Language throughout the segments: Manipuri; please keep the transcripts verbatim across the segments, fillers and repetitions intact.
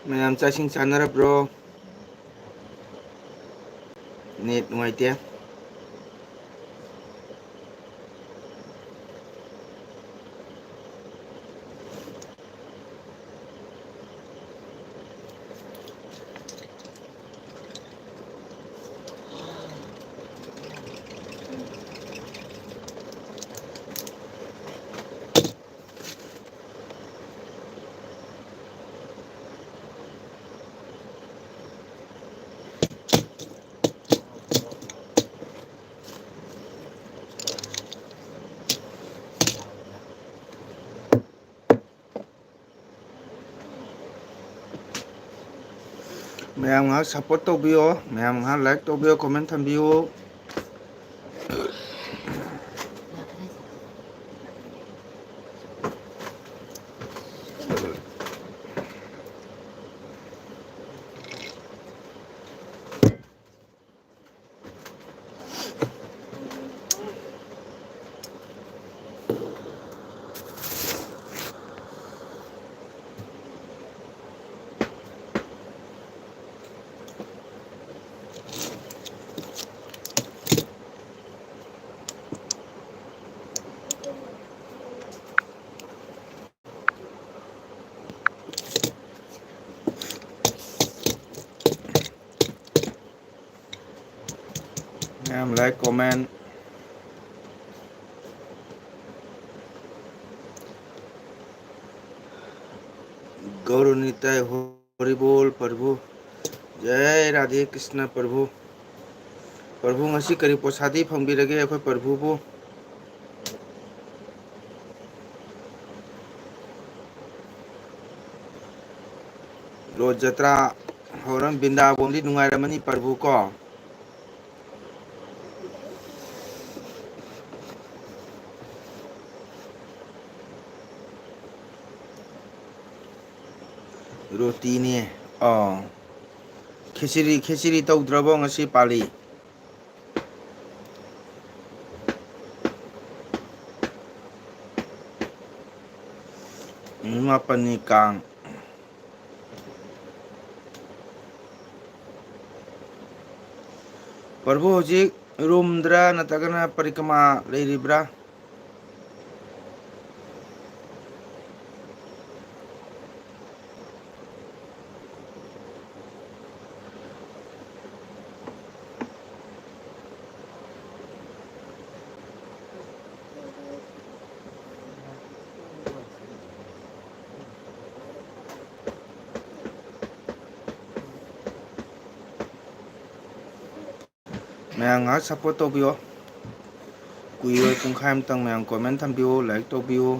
ꯃꯌꯥꯝ ꯆꯥꯛ ꯏꯁꯤꯡ ꯆꯥꯅꯔꯕ꯭ꯔꯣ? ꯅꯦꯠ ꯅꯨꯡꯉꯥꯏꯇꯦ꯫ ꯃꯌꯥꯝ ꯉꯥꯏꯍꯥꯛ support ꯇꯧꯕꯤꯌꯣ, ꯃꯌꯥꯝ ꯉꯥꯏꯍꯥꯛ like ꯇꯧꯕꯤꯌꯣ, comment ꯊꯝꯕꯤꯌꯨ꯫ ꯃꯌꯥꯝ like, comment꯫ गौर निताय हरि बोल प्रभु। जय राधे कृष्ण प्रभु। प्रभु, ꯉꯁꯤ ꯀꯔꯤ ꯄ꯭ꯔꯁꯥꯗꯤ ꯐꯪꯕꯤꯔꯒꯦ ꯑꯩꯈꯣꯏ ꯄ꯭ꯔꯚꯨꯕꯨ? ꯔꯣꯠ ꯖꯇ꯭ꯔꯥ ꯍꯧꯔꯝ, ꯕ꯭ꯔꯤꯟꯗꯥꯕꯣꯟꯗꯤ ꯅꯨꯡꯉꯥꯏꯔꯝꯃꯅꯤ ꯄ꯭ꯔꯚꯨ ꯀꯣ꯫ ꯔꯣꯇꯤꯅꯦ꯫ ꯑꯥ꯫ ꯈꯦꯆ꯭ꯔꯤ, ꯈꯦꯆ꯭ꯔꯤ ꯇꯧꯗ꯭ꯔꯕꯣ ꯉꯁꯤ ꯄꯥꯂꯤ? ꯅꯨꯃꯤꯠ ꯃꯥꯄꯟꯅꯤ ꯀꯥꯡ꯫ ꯄ꯭ꯔꯚꯨ ꯍꯧꯖꯤꯛ ꯔꯨꯝꯗ꯭ꯔꯥ ꯅꯠꯇ꯭ꯔꯒꯅ ꯄꯔꯤꯀ꯭ꯔꯃꯥ ꯂꯩꯔꯤꯕ꯭ꯔꯥ? ꯃꯌꯥꯝ ꯉꯥꯏꯍꯥꯛ ꯁꯞꯄꯣꯔꯠ ꯇꯧꯕꯤꯌꯣ꯫ ꯀꯨꯏꯔꯣꯏ, ꯄꯨꯡꯈꯥꯏ ꯑꯃꯇꯪ ꯃꯌꯥꯝ ꯀꯣꯃꯦꯟ ꯊꯝꯕꯤꯌꯨ, ꯂꯥꯏꯛ ꯇꯧꯕꯤꯌꯨ꯫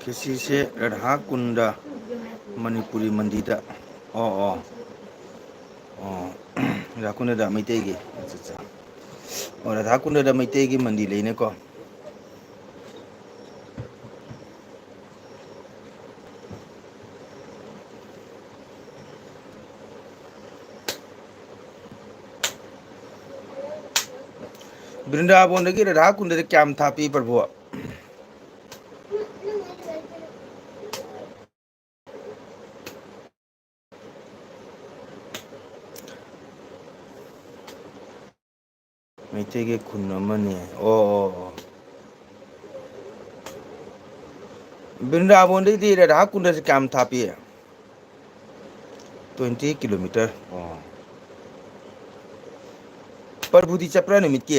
ꯈꯦꯆꯤꯁꯦ ꯔꯥꯙꯥ ꯀꯨꯟꯗ ꯃꯅꯤꯄꯨꯔꯤ ꯃꯟꯗꯤꯔꯗ꯫ ꯑꯣ, ꯑꯣ꯫ ꯑꯣ, ꯔꯥꯙꯥ ꯀꯨꯟꯗꯗ ꯃꯩꯇꯩꯒꯤ꯫ ꯑꯠꯆꯥ, ꯑꯠꯆꯥ꯫ ꯑꯣ, ꯔꯥꯙꯥ ꯀꯨꯟꯗꯗ ꯃꯩꯇꯩꯒꯤ ꯃꯟꯗꯤꯔ ꯂꯩꯅꯦꯀꯣ꯫ ꯕ꯭ꯔꯤꯟꯗꯥꯕꯣꯟꯗꯒꯤ ꯔꯥꯙꯥ ꯀꯨꯟꯗꯗ ꯀꯌꯥꯝ ꯊꯥꯞꯄꯤ, ꯄ꯭ꯔꯚꯨ? ꯃꯩꯇꯩꯒꯤ ꯈꯨꯟ ꯑꯃꯅꯤ꯫ ꯑꯣ, ꯑꯣ, ꯑꯣ꯫ ꯕ꯭ꯔꯤꯟꯗꯥꯕꯣꯟꯗꯒꯤꯗꯤ ꯔꯥꯙꯥ ꯀꯨꯟꯗꯁꯦ ꯀꯌꯥꯝ ꯊꯥꯞꯄꯤ? Twenty kilometer꯫ ꯑꯣ꯫ ꯄ꯭ꯔꯚꯨꯗꯤ ꯆꯠꯄ꯭ꯔꯥ ꯅꯨꯃꯤꯠꯀꯤ?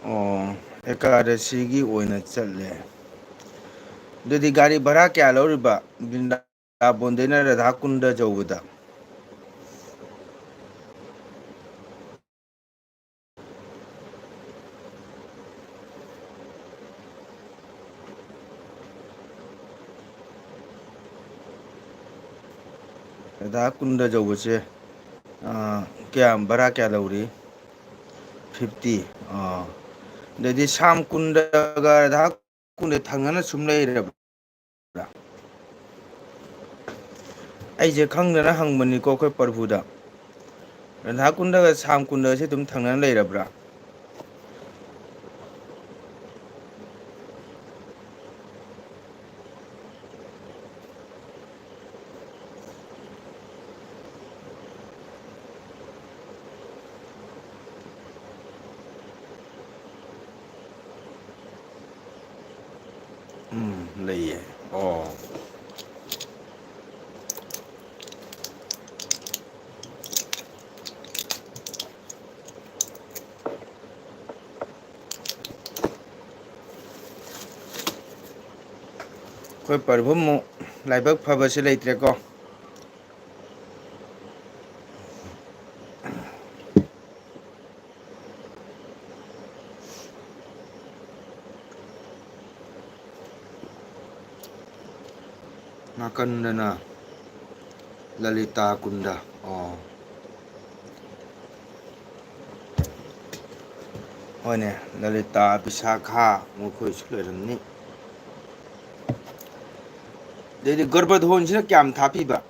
ꯑꯣ, ꯑꯦꯀꯥꯗꯁꯤꯒꯤ ꯑꯣꯏꯅ ꯆꯠꯂꯦ꯫ ꯑꯗꯨꯗꯤ ꯒꯥꯔꯤ ꯚꯔꯥ ꯀꯌꯥ ꯂꯧꯔꯤꯕ ꯕ꯭ꯔꯤꯟꯗꯥꯕꯣꯟꯗꯩꯅ ꯔꯥꯙꯥꯀꯨꯟꯗ ꯌꯧꯕꯗ? ꯔꯥꯙꯥꯀꯨꯟꯗ ꯌꯧꯕꯁꯦ, ꯑꯥ, ꯀꯌꯥꯝ, ꯚꯔꯥ ꯀꯌꯥ ꯂꯧꯔꯤ? ꯐꯤꯐꯇꯤ꯫ ꯑꯥ, ꯑꯗꯩꯗꯤ ꯁꯥꯝ ꯀꯨꯟꯗꯒ ꯔꯥꯙꯥ ꯀꯨꯟꯗ ꯊꯪꯅꯅ ꯁꯨꯝ ꯂꯩꯔꯕ꯭ꯔꯥ? ꯑꯩꯁꯦ ꯈꯪꯗꯅ ꯍꯪꯕꯅꯤꯀꯣ ꯑꯩꯈꯣꯏ ꯄ꯭ꯔꯚꯨꯗ꯫ ꯔꯥꯙꯥ ꯀꯨꯟꯗꯒ ꯁꯥꯝ ꯀꯨꯟꯗꯒꯁꯦ ꯑꯗꯨꯝ ꯊꯪꯅꯅ ꯂꯩꯔꯕ꯭ꯔꯥ? ꯎꯝ, ꯂꯩꯌꯦ꯫ ꯑꯣ꯫ ꯑꯩꯈꯣꯏ ꯄ꯭ꯔꯚꯨꯃꯨꯛ ꯂꯥꯏꯕꯛ ꯐꯕꯁꯦ ꯂꯩꯇ꯭ꯔꯦꯀꯣ꯫ ꯅꯥꯀꯟꯗꯅ ꯂꯂꯤꯇꯥ ꯀꯨꯟꯗ꯫ ꯑꯣ꯫ ꯍꯣꯏꯅꯦ, ꯂꯂꯤꯇꯥ, ꯕꯤꯁꯥꯈꯥ ꯃꯈꯣꯏꯁꯨ ꯂꯩꯔꯝꯅꯤ꯫ ꯑꯗꯩꯗꯤ ꯒꯔꯚꯙꯣꯟꯁꯤꯅ ꯀꯌꯥꯝ ꯊꯥꯞꯄꯤꯕ?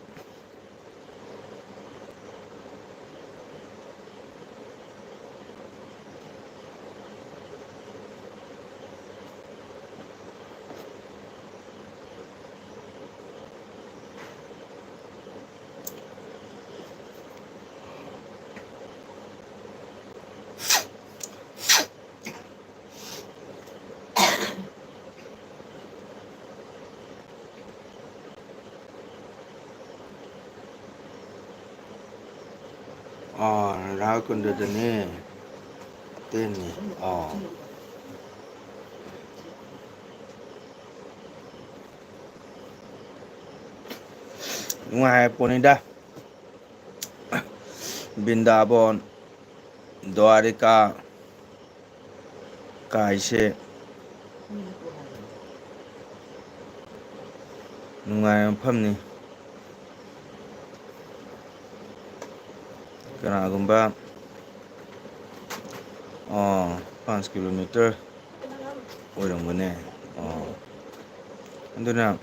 ꯑꯥ, ꯔꯥꯙꯥꯀꯨꯟꯗꯗꯅꯦ꯫ ꯇꯦꯟꯅꯤ꯫ ꯑꯥ꯫ ꯅꯨꯡꯉꯥꯏ ꯄꯣꯠꯅꯤꯗ꯫ ꯕ꯭ꯔꯤꯟꯗꯥꯕꯣꯟ, ꯗ꯭ꯋꯥꯔꯤꯀꯥ ꯀꯥꯏꯁꯦ ꯅꯨꯡꯉꯥꯏꯕ ꯃꯐꯝꯅꯤ꯫ ꯀꯅꯥꯒꯨꯝꯕ ꯑꯣ, ꯄꯥꯟꯁ ꯀꯤꯂꯣꯃꯤꯇꯔ ꯑꯣꯏꯔꯝꯒꯅꯤ꯫ ꯑꯣ, ꯑꯗꯨꯅ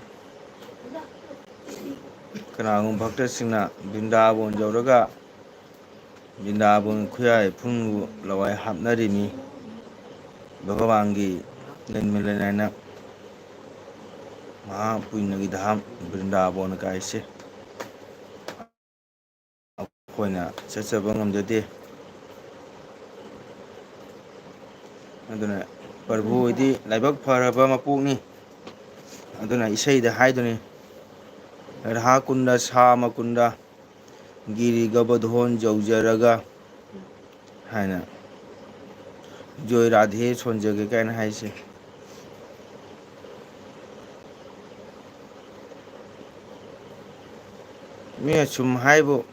ꯀꯅꯥꯒꯨꯝꯕ ꯚꯛꯇꯁꯤꯡꯅ ꯕ꯭ꯔꯤꯟꯗꯥꯕꯣꯟ ꯌꯧꯔꯒ ꯕ꯭ꯔꯤꯟꯗꯥꯕꯣꯟ ꯈꯨꯌꯥ ꯏꯐꯨꯟꯕꯨ ꯂꯋꯥꯏ ꯍꯥꯞꯅꯔꯤꯅꯤ꯫ ꯚꯒꯋꯥꯟꯒꯤ ꯂꯩꯃ ꯂꯩꯅꯥꯏꯅ ꯃꯍꯥ ꯄꯨꯏꯅꯒꯤ ꯙꯥꯝ ꯕ꯭ꯔꯤꯟꯗꯥꯕꯣꯟ ꯀꯥꯏꯁꯦ ꯑꯩꯈꯣꯏꯅ ꯆꯠꯆꯕ ꯉꯝꯖꯗꯦ꯫ ꯑꯗꯨꯅ ꯄ꯭ꯔꯚꯨ ꯍꯣꯏꯗꯤ ꯂꯥꯏꯕꯛ ꯐꯔꯕ ꯃꯄꯣꯛꯅꯤ꯫ ꯑꯗꯨꯅ ꯏꯁꯩꯗ ꯍꯥꯏꯗꯨꯅꯤ, "ꯔꯥꯙꯥ ꯀꯨꯟꯗ ꯁ꯭ꯌꯥꯃ ꯀꯨꯟꯗ ꯒꯤꯔꯤ ꯒꯣꯕꯔꯙꯣꯟ ꯌꯧꯖꯔꯒ" ꯍꯥꯏꯅ, "ꯖꯣꯏ ꯔꯥꯙꯦ ꯁꯣꯟꯖꯒꯦ" ꯀꯥꯏꯅ ꯍꯥꯏꯁꯦ꯫ ꯃꯤ ꯑꯁꯨꯝ ꯍꯥꯏꯕꯨ,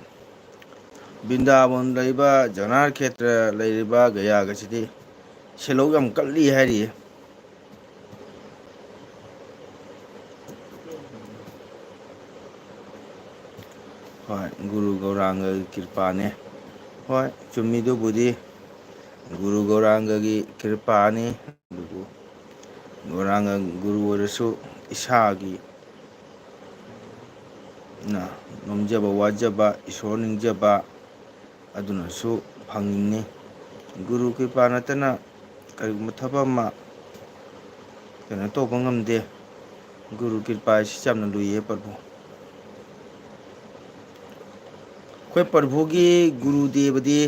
ꯕ꯭ꯔꯤꯟꯗꯥꯕꯟ ꯂꯩꯕ, ꯖꯅꯥꯔ ꯈꯦꯇ꯭ꯔ ꯂꯩꯔꯤꯕ ꯒꯌꯥꯒꯁꯤꯗꯤ ꯁꯦꯜꯍꯧ ꯌꯥꯝ ꯀꯜꯂꯤ ꯍꯥꯏꯔꯤꯌꯦ꯫ ꯍꯣꯏ, ꯒꯨꯔꯨ ꯒꯧꯔꯥꯡꯒꯒꯤ ꯀ꯭ꯔꯤꯄꯥꯅꯦ꯫ ꯍꯣꯏ, ꯆꯨꯝꯃꯤꯗꯨꯕꯨꯗꯤ ꯒꯨꯔꯨ ꯒꯧꯔꯥꯡꯒꯒꯤ ꯀ꯭ꯔꯤꯄꯥꯅꯤ꯫ ꯑꯗꯨꯕꯨ ꯒꯧꯔꯥꯡꯒ ꯒꯨꯔꯨ ꯑꯣꯏꯔꯁꯨ ꯏꯁꯥꯒꯤ ꯅ ꯅꯣꯝꯖꯕ ꯋꯥꯖꯕ, ꯏꯁꯣꯔ ꯅꯤꯡꯖꯕ ꯑꯗꯨꯅꯁꯨ ꯐꯪꯉꯤꯅꯤ꯫ ꯒꯨꯔꯨ ꯀ꯭ꯔꯤꯄꯥ ꯅꯠꯇꯅ ꯀꯔꯤꯒꯨꯝꯕ ꯊꯕꯛ ꯑꯃ ꯀꯩꯅꯣ ꯇꯧꯕ ꯉꯝꯗꯦ꯫ ꯒꯨꯔꯨ ꯀ꯭ꯔꯤꯄꯥ ꯍꯥꯏꯁꯤ ꯌꯥꯝꯅ ꯂꯨꯏꯌꯦ ꯄ꯭ꯔꯚꯨ꯫ ꯑꯩꯈꯣꯏ ꯄ꯭ꯔꯚꯨꯒꯤ ꯒꯨꯔꯨ ꯗꯦꯕꯗꯤ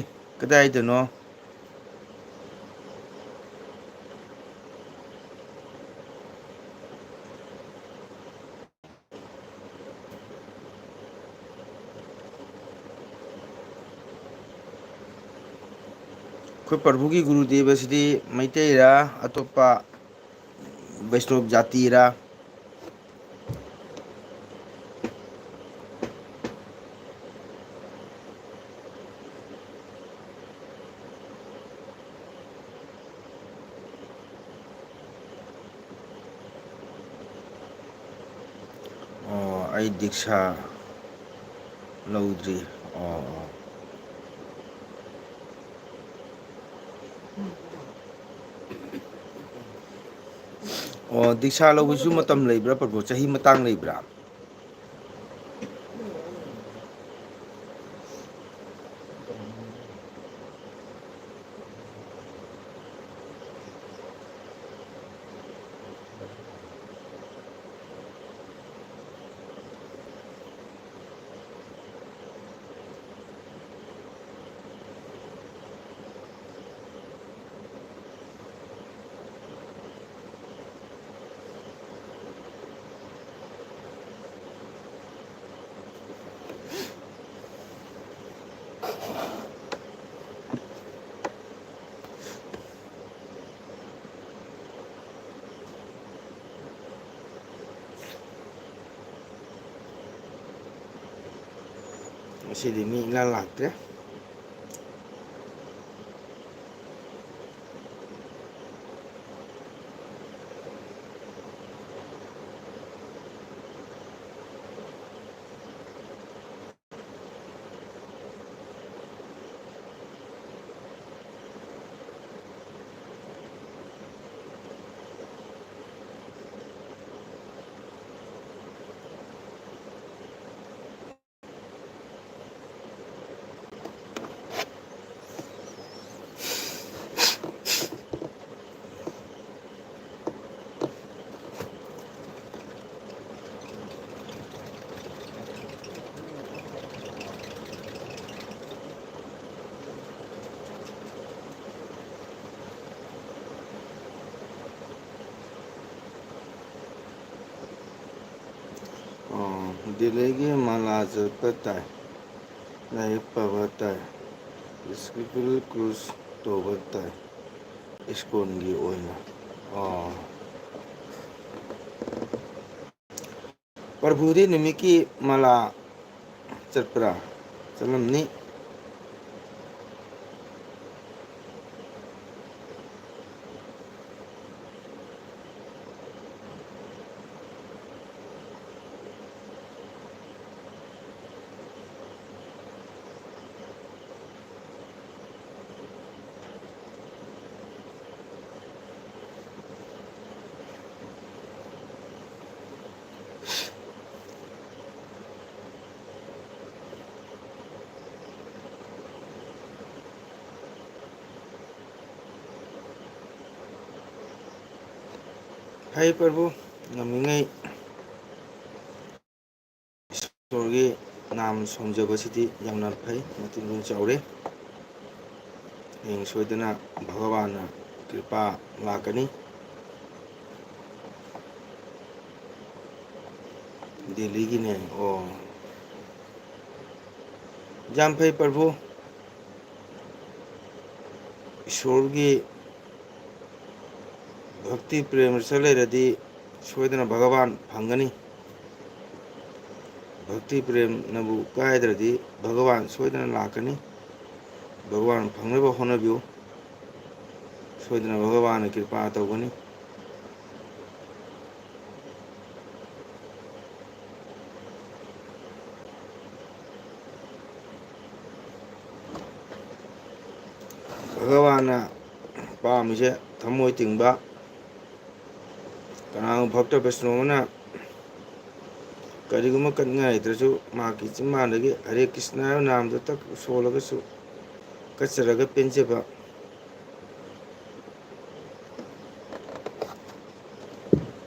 ꯀꯗꯥꯏꯗꯅꯣ? ꯑꯩꯈꯣꯏ ꯄ꯭ꯔꯚꯨꯒꯤ ꯒꯨꯔꯨ ꯗꯦꯕꯁꯤꯗꯤ ꯃꯩꯇꯩꯔꯥ, ꯑꯇꯣꯞꯄ ꯕꯩꯁꯅꯣꯞ ꯖꯥꯇꯤꯔꯥ? ꯑꯩ ꯗꯤꯛꯁꯥ ꯂꯧꯗ꯭ꯔꯤ꯫ ꯑꯣ, ꯑꯣ꯫ ꯑꯣ, ꯗꯤꯛꯁꯥ ꯂꯧꯕꯁꯨ ꯃꯇꯝ ꯂꯩꯕ꯭ꯔꯥ ꯄ꯭ꯔꯚꯨ? ꯆꯍꯤ ꯃꯇꯥꯡ ꯂꯩꯕ꯭ꯔꯥ? ꯉꯁꯤꯗꯤ ꯃꯤ ꯏꯂꯥꯛ ꯂꯥꯛꯇ꯭ꯔꯦ꯫ ꯑꯣ, ꯗꯦꯜꯂꯤꯒꯤ ꯃꯥꯂꯥ ꯆꯠꯄ ꯇꯥꯏ, ꯂꯥꯏꯔꯤꯛ ꯄꯥꯕ ꯇꯥꯏ, spiritual course ꯇꯧꯕ ꯇꯥꯏ, ꯏꯁꯀꯣꯟꯒꯤ ꯑꯣꯏꯅ꯫ ꯑꯣ꯫ ꯄ꯭ꯔꯚꯨꯗꯤ ꯅꯨꯃꯤꯠꯀꯤ ꯃꯥꯂꯥ ꯆꯠꯄ꯭ꯔꯥ? ꯆꯠꯂꯝꯅꯤ꯫ ꯍꯩ ꯄ꯭ꯔꯚꯨ, ꯉꯝꯃꯤꯉꯩ ꯏꯁꯣꯔꯒꯤ ꯅꯥꯝ ꯁꯣꯟꯖꯕꯁꯤꯗꯤ ꯌꯥꯝꯅ ꯐꯩ, ꯃꯇꯤꯛ ꯃꯒꯨꯟ ꯆꯥꯎꯔꯦ꯫ ꯍꯌꯦꯡ ꯁꯣꯏꯗꯅ ꯚꯒꯋꯥꯟꯅ ꯀ꯭ꯔꯤꯄꯥ ꯂꯥꯛꯀꯅꯤ꯫ ꯗꯦꯜꯂꯤꯒꯤꯅꯦ꯫ ꯑꯣ, ꯌꯥꯝ ꯐꯩ ꯄ꯭ꯔꯚꯨ꯫ ꯏꯁꯣꯔꯒꯤ ꯚꯛꯇꯤ ꯄ꯭ꯔꯦꯝ ꯔꯁ ꯂꯩꯔꯗꯤ ꯁꯣꯏꯗꯅ ꯚꯒꯋꯥꯟ ꯐꯪꯒꯅꯤ꯫ ꯚꯛꯇꯤ ꯄ꯭ꯔꯦꯝꯅꯕꯨ ꯀꯥꯏꯗ꯭ꯔꯗꯤ ꯚꯒꯋꯥꯟ ꯁꯣꯏꯗꯅ ꯂꯥꯛꯀꯅꯤ꯫ ꯚꯒꯋꯥꯟ ꯐꯪꯅꯕ ꯍꯣꯠꯅꯕꯤꯌꯨ꯫ ꯁꯣꯏꯗꯅ ꯚꯒꯋꯥꯟꯅ ꯀ꯭ꯔꯤꯄꯥ ꯇꯧꯒꯅꯤ꯫ ꯚꯒꯋꯥꯟꯅ ꯄꯥꯝꯃꯤꯁꯦ ꯊꯃꯣꯏ ꯇꯤꯡꯕ꯫ ꯀꯅꯥꯒꯨꯝꯕ ꯚꯛꯇ ꯕꯩꯁꯅꯣ ꯑꯃꯅ ꯀꯔꯤꯒꯨꯝꯕ ꯀꯠꯅꯤꯡꯉꯥꯏ ꯂꯩꯇ꯭ꯔꯁꯨ ꯃꯍꯥꯛꯀꯤ ꯆꯤꯟꯕꯥꯟꯗꯒꯤ ꯍꯔꯦ ꯀ꯭ꯔꯤꯁꯅ ꯍꯥꯏꯕ ꯅꯥꯃꯗꯨ ꯇꯛ ꯁꯣꯜꯂꯒꯁꯨ ꯀꯠꯆꯔꯒ ꯄꯦꯟꯖꯕ꯫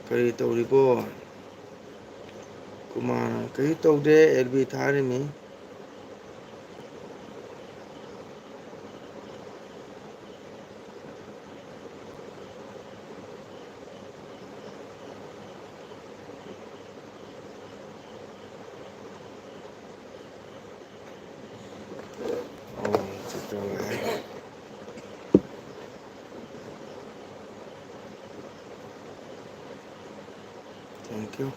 ꯀꯔꯤ ꯇꯧꯔꯤꯕꯣ? ꯀꯨꯃꯥꯔ, ꯀꯔꯤ ꯇꯧꯗꯦ, ꯑꯦꯜ ꯕꯤ ꯊꯥꯔꯤꯃꯤ꯫ ꯑꯣ, ꯆꯤꯠꯇ꯭ꯔ ꯂꯥꯛꯑꯦ꯫ Thank you.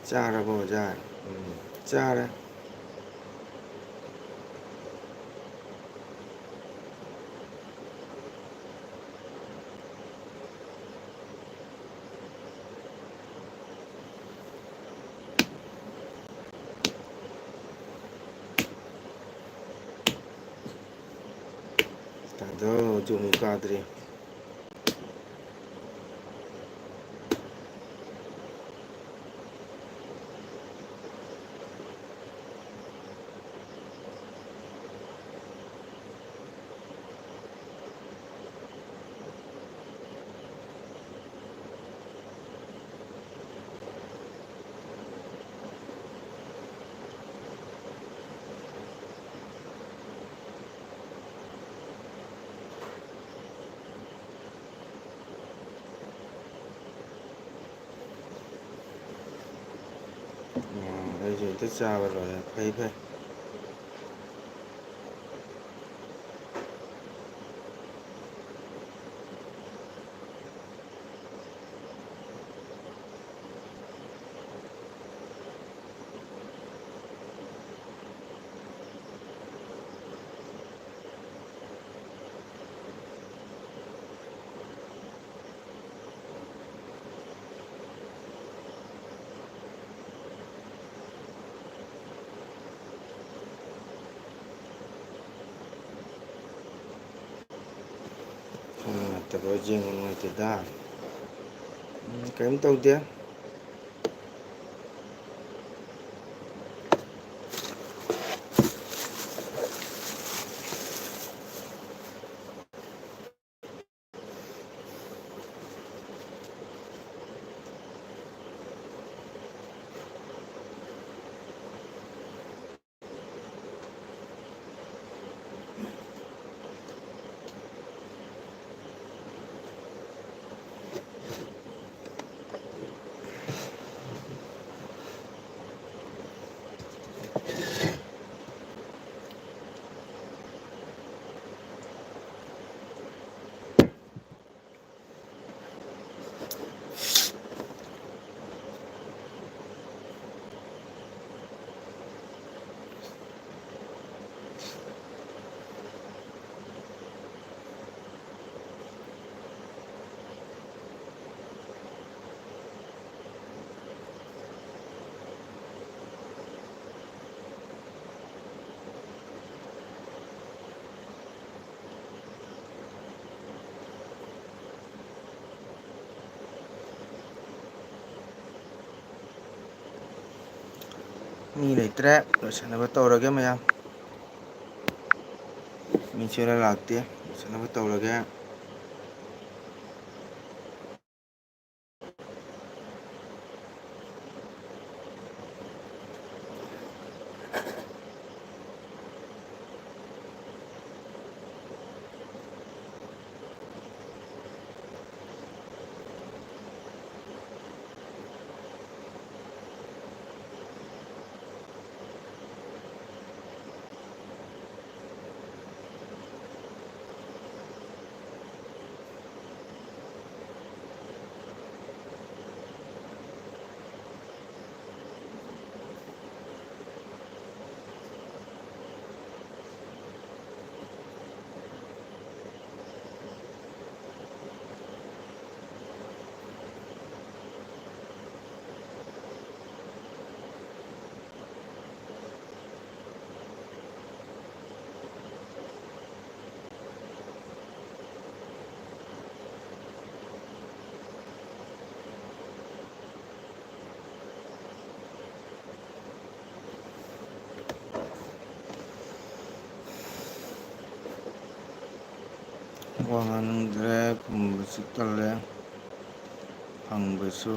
ꯆꯥꯔꯕꯣ ꯑꯣꯖꯥ? ꯎꯝ, ꯆꯥꯔꯦ꯫ ꯇꯥꯗꯧ, ꯖꯨꯃꯨ ꯀꯥꯗ꯭ꯔꯤ꯫ ꯎꯝ, ꯑꯩꯁꯨ ꯍꯦꯛꯇ ꯆꯥꯕ ꯂꯣꯏꯔꯦ꯫ ꯐꯩ, ꯐꯩ꯫ ꯈꯣꯡ ꯅꯨꯡꯉꯥꯏꯇꯕ, ꯌꯦꯡꯕ ꯅꯨꯡꯉꯥꯏꯇꯦꯗ꯫ ꯎꯝ, ꯀꯔꯤꯝ ꯇꯧꯗꯦ꯫ ꯃꯤ ꯂꯩꯇ꯭ꯔꯦ, ꯂꯣꯏꯁꯤꯟꯅꯕ ꯇꯧꯔꯒꯦ ꯃꯌꯥꯝ꯫ ꯃꯤ ꯆꯦꯜꯂ ꯂꯥꯛꯇꯦ, ꯂꯣꯏꯁꯤꯟꯅꯕ ꯇꯧꯔꯒꯦ꯫ ꯋꯥ ꯉꯥꯡꯅꯤꯡꯗ꯭ꯔꯦ, ꯈꯨꯝꯕꯁꯨ ꯇꯜꯂꯦ, ꯍꯪꯕꯁꯨ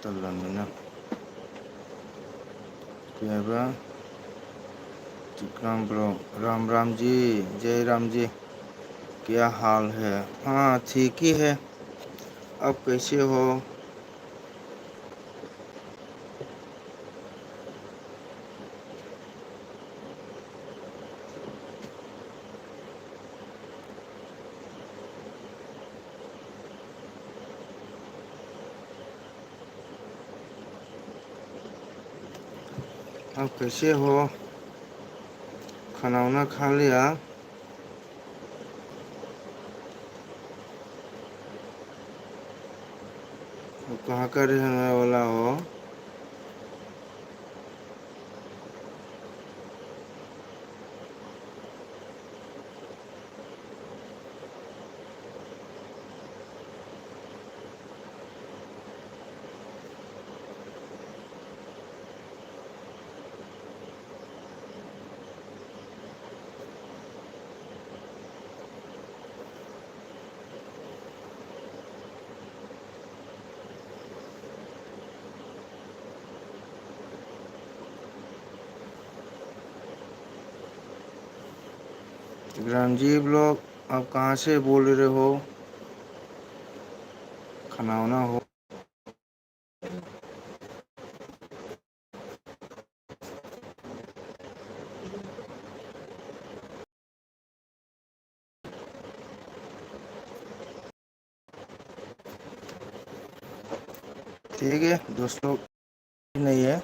ꯇꯜꯂꯃꯤꯅ꯫ ꯀꯩ ꯍꯥꯏꯕ? ꯇꯤꯀ꯭ꯔꯥꯝ ꯕ꯭ꯔꯣ, ꯔꯥꯝ ꯔꯥꯝ ꯖꯤ, ꯖꯩ ꯔꯥꯝ ꯖꯤ, ꯀꯌꯥ ꯍꯥꯜ ꯍꯦ? ꯍꯥ, ꯊꯤꯛ ꯍꯤ ꯍꯦ꯫ ꯑꯕ ꯀꯩꯁꯦ ꯍꯣ? अब कैसे हो? खाना वाना खा लिया? अब कहाँ का रहने वाला हो? राम जी ब्लॉग, आप कहाँ से बोल रहे हो? खाना वाना हो? ठीक है दोस्तों, नहीं है।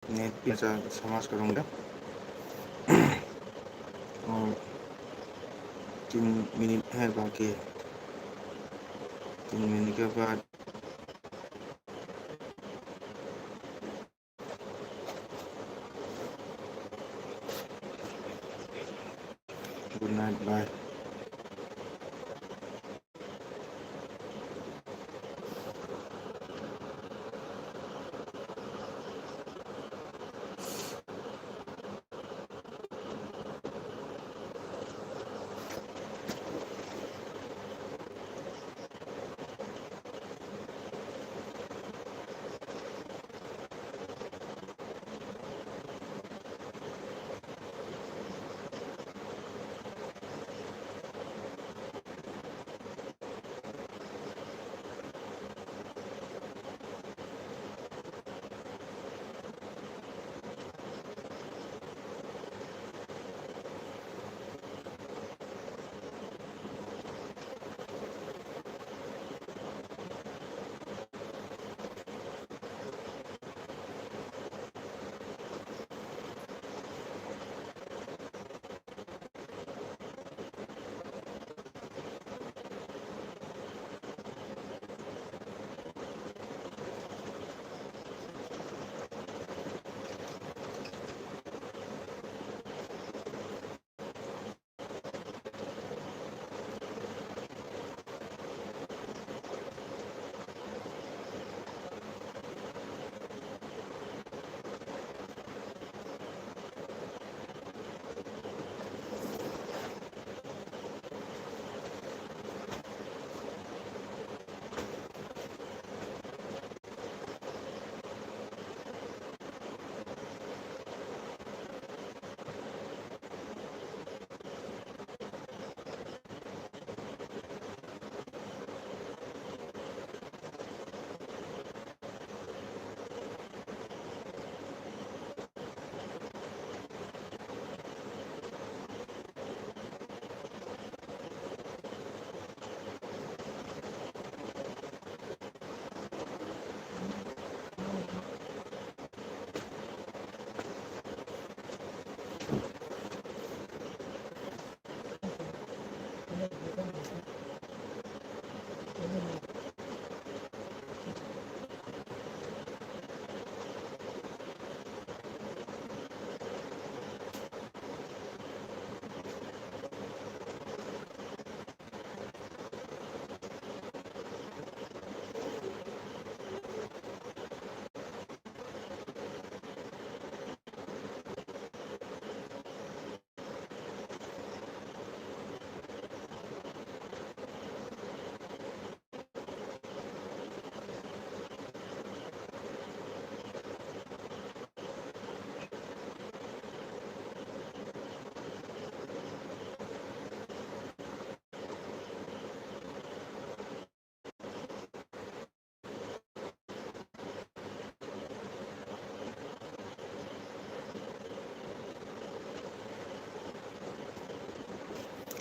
नेट पे सा-, समाप्त करूँगा। और तीन मिनट है बाकी। तीन मिनट के बाद good night, bye.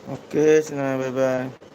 Okay, Sinai, bye bye.